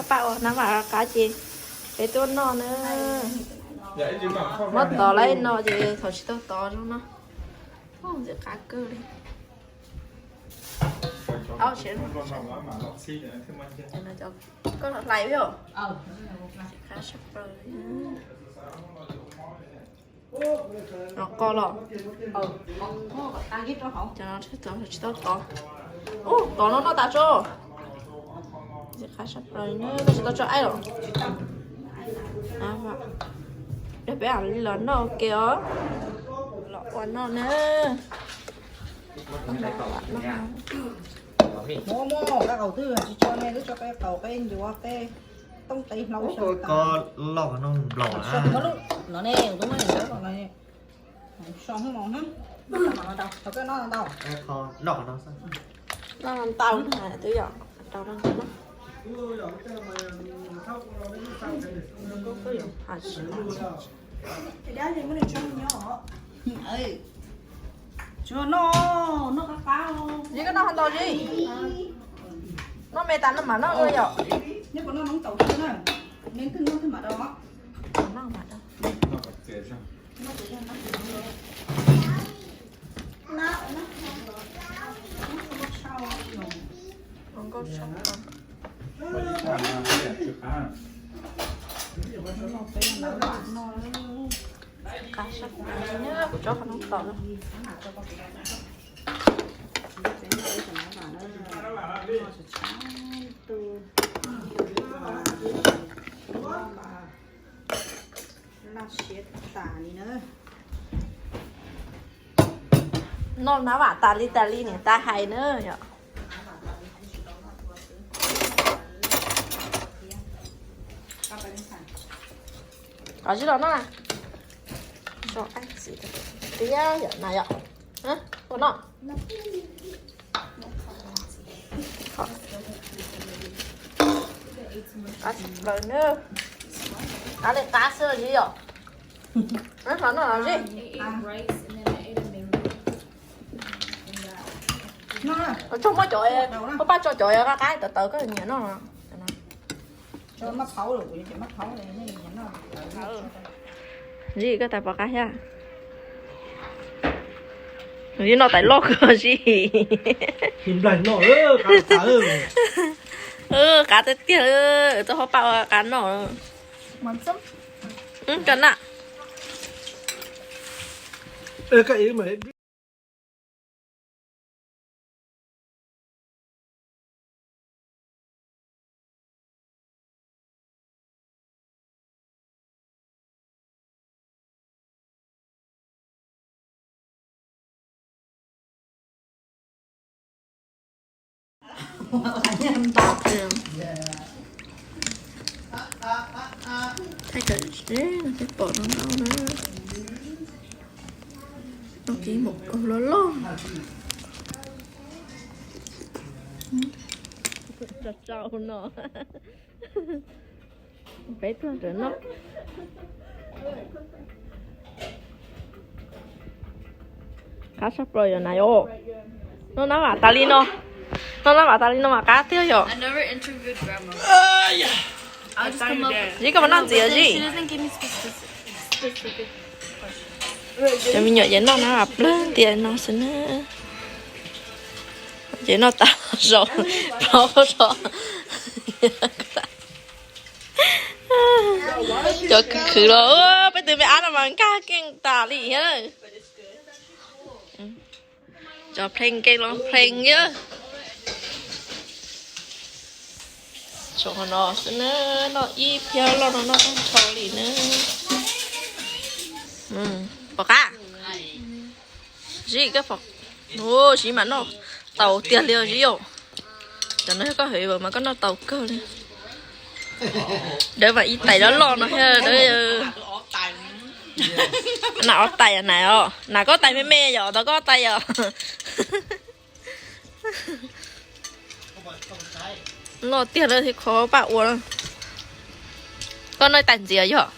Pab ua nab vam qab ces peb tuaj noj na. Muab tov lawm no ces thaum tsis tau tov zoo no. Ntxim qab kawg li. Koj hlais os. Qab sab plaws. Qo los. Cov no tsis tau tov. Ub, tov no noj tas tso. Ntxim qab sab plaws na, koj tsis tau tso aib los. Peb li los noj ua ke os. Los ua noj na. Muab muab qab qaum twb tsis tso ne, twb tso qab qaum qab ncuav qab tooj qab hlau. Koj loj no nplaum no ne, tus no so hwj mos na. Thaum koj noj ntau. Noj ntau twb yog rau no. Tsuas noj, noj qab qab. Zib, koj noj ntau zib. Noj me tas no mas noj ua yom. Nej puas noj noob taum xwb na? Me twg noj twg mam rau. Noj mam rau. Nkauj sau. Qab sab, kuv tso qhov noob taum no. Laj siab tas li na. Noj nab vam tas li tas li niam tais hais na yom. Koj zib los noj na. Tiab yom na yom. Ua noj. Qab tsis plaws na. Qab li qab xwb los zib yom. Los noj los zib. Tsuag muab cov, muab pab tso cov qab qab tawv tawv koj nyiam noj. Zib, koj tais pom qab thiab. Zib noj tais loj kawg zib. Qab tiag tiag, txoj pab pab ua qab noj. Koj na. Thaij kom peb pom no no na. Noj kiv npaum kaus loj loj. Tsau tsau no. Peb tuaj ntawm no. Qab sab plaws yom na yom. Noj nab vam tas li no. Noj nab vam tas li no mas qab tiag yom. Zib, koj puas noj ntxiv zib? Cov me nyuam ces noj nab vam plawg ntias no xwb na. Ces noj tas zog plaub zog. Cov khwv khwv los peb tus me ab no mas nkag keej tas li thiab. Cov plees kees los plees yog. Tshuav qhov no xwb na, noj ib phiab loj no noj tag nrho li na. Pom qab. Zib, koj pom, zib mas noj tau tiag li os zib os. Cov no yog koj hwv mas koj noj tau kawg li. Dawb mas ib tais loj loj no thiab dawb. Nas ob tais na, os nas koj tais me me yom, tau koj tais yom. Loj tiag lawm thiab, qhov pab ua. Koj noj tais ntxiv yog?